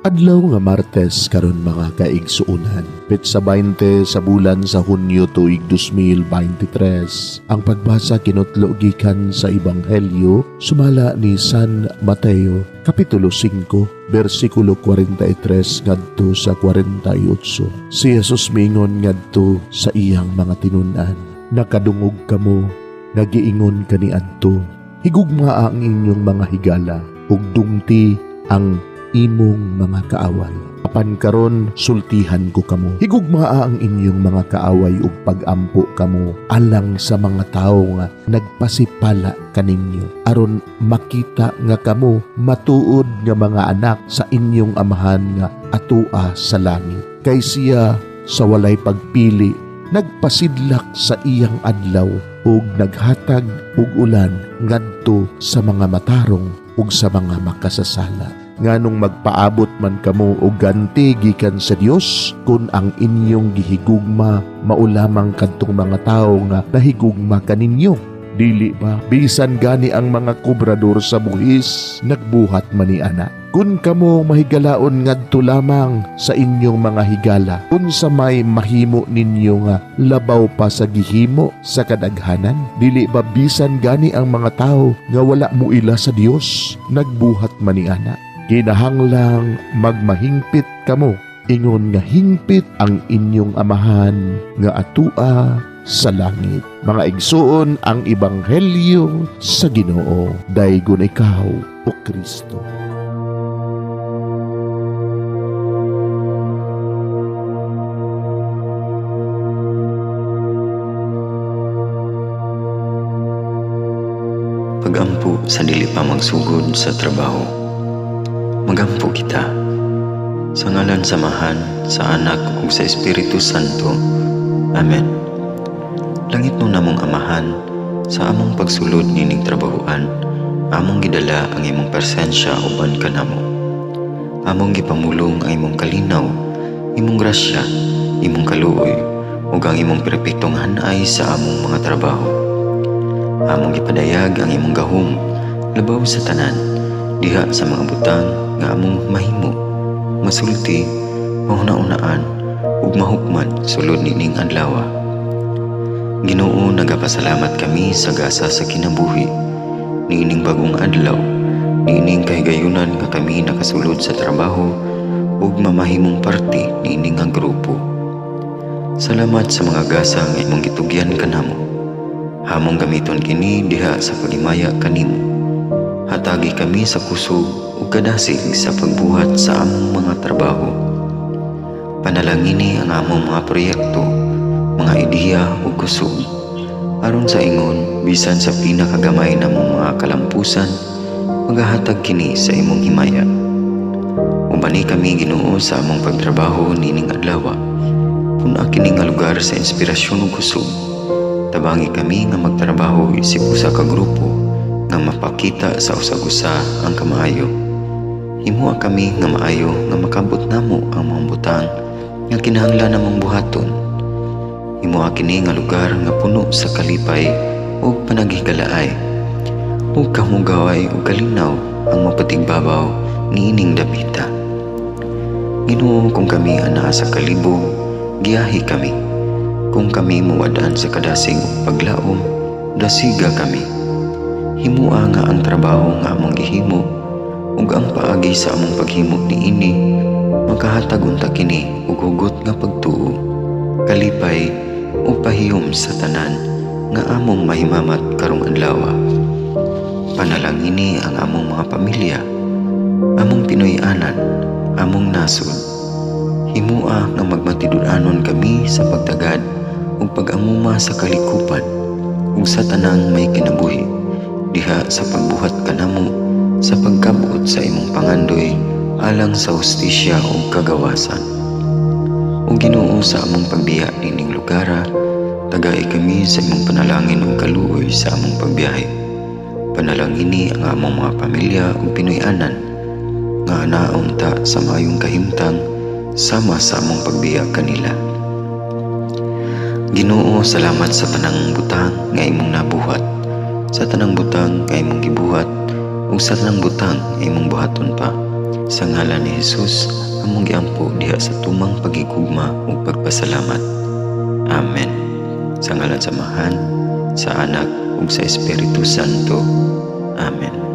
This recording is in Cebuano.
Adlaw nga Martes karon, mga kaigsuonan. Petsa 20 sa bulan sa Hunyo, tuig 2023. Ang pagbasa kinutlo gikan sa Ebanghelyo sumala ni San Mateo, Kapitulo 5, bersikulo 43 ngadto sa 48. Si Jesus mingon ngadto sa iyang mga tinun-an, "Nakadungog kamo nga giingon kaniadto, 'Higugmaa ang inyong mga higala ug dungti ang imong mga kaaway.' Apan karon sultihan ko kamo. Higugmaa ang inyong mga kaaway ug pag-ampo kamo alang sa mga tawo nga nagpasipala kaninyo, aron makita nga kamo matuod nga mga anak sa inyong Amahan nga atoa sa langit. Kay siya sa walay pagpili nagpasidlak sa iyang adlaw ug naghatag og ulan ngadto sa mga matarong ug sa mga makasasala. Nganong magpaabot man kamo og ganti gikan sa Dios kun ang inyong gihigugma mao lamang kadtong mga tawo nga nahigugma kaninyo? Dili ba bisan gani ang mga kobrador sa buhis nagbuhat man ni ana? Kun kamo mahigalaon ngadto lamang sa inyong mga higala, unsa may mahimo ninyo nga labaw pa sa gihimo sa kadaghanan? Dili ba bisan gani ang mga tawo nga wala muila sa Dios nagbuhat man ni ana? Kinahanglang magmahingpit kamo ingon nga hingpit ang inyong Amahan nga atoa sa langit." Mga igsuon, ang ebanghelyo sa Ginoo. Daygon ikaw, o Kristo. Pagampo sa dili pa magsugod sa trabaho. Magampo kita. Sa ngalan sa Amahan, sa Anak ug sa Espiritu Santo. Amen. Langitnon namong Amahan, sa among pagsulod nining trabahoan, among gidala ang imong presensya uban kanamo. Among gipamulong ang imong kalinaw, imong grasya, imong kaluoy, ug ang imong perpektong hanay sa among mga trabaho. Among gipadayag ang imong gahom labaw sa tanan diha sa mga butang nga among mahimo, masulti, mahuna-unaan ug mahukman sulod nining adlaw. Ginoo, nagapasalamat kami sa gasa sa kinabuhi niining bagong adlaw, niining kahigayunan nga kami nakasulod sa trabaho ug mamahimong parte niini nga grupo. Salamat sa mga gasa nga imong gitugyan kanamo. Among gamiton kini diha sa paghimaya kanimo. Hatagi kami sa kusog ug kadasig sa pagbuhat sa among mga trabaho. Panalangini ang among mga proyekto, mga ideya ug kusog, aron sa ingon bisan sa pinakagamay namong mga kalampusan, magahatag kini sa imong himaya. Ubani kami, Ginoo, sa among pagtrabaho nining adlaw. Pun-a kini nga lugar sa inspirasyon ug kusog. Tabangi kami nga magtrabaho isip usa ka grupo nga mapakita sa usag-usa ang kamaayo. Himoa kami nga maayo nga makabot namo ang mga butang nga kinahanglan namong buhaton. Himoa kini nga lugar nga puno sa kalipay ug panaghigalaay, ug kamugaway ug kalinaw ang mapatigbabaw niining dapita. Ginoo, kung kami anaa sa kalibog, giyahi kami. Kung kami muwad-an sa kadasig ug paglaom, dasiga kami. Himoa nga ang trabaho nga among gihimo ug ang paagi sa among paghimo niini makahatag unta kini og hugot nga pagtuo, kalipay ug pahiyom sa tanan nga among mahimamat karong adlaw. Panalangini ang among mga pamilya, among Pinoy-anan, among nasod. Himoa nga magmatinud-anon kami sa pagtagad ug pag-amuma sa kalikupan ug sa tanang may kinabuhi diha sa pagbuhat kanamo sa pagkabot sa imong pangandoy alang sa hustisya ug kagawasan. O Ginoo, sa among pagbiya nining lugara, tagai kami sa imong panalangin ug kaluoy sa among pagbiyahe. Panalangini ang among mga pamilya ug Pinoy-anan nga anaon ta sa maayong kahimtang sama sa among pagbiya kanila. Ginoo, salamat sa tanang butang nga imong nabuhat, sa tanang butang nga imong gibuhat, ug sa tanang butang nga imong buhaton pa. Sa ngalan ni Jesus, among giampo diha sa tumang pagigugma ug pagpasalamat. Amen. Sa ngalan sa Amahan, sa Anak ug sa Espiritu Santo. Amen.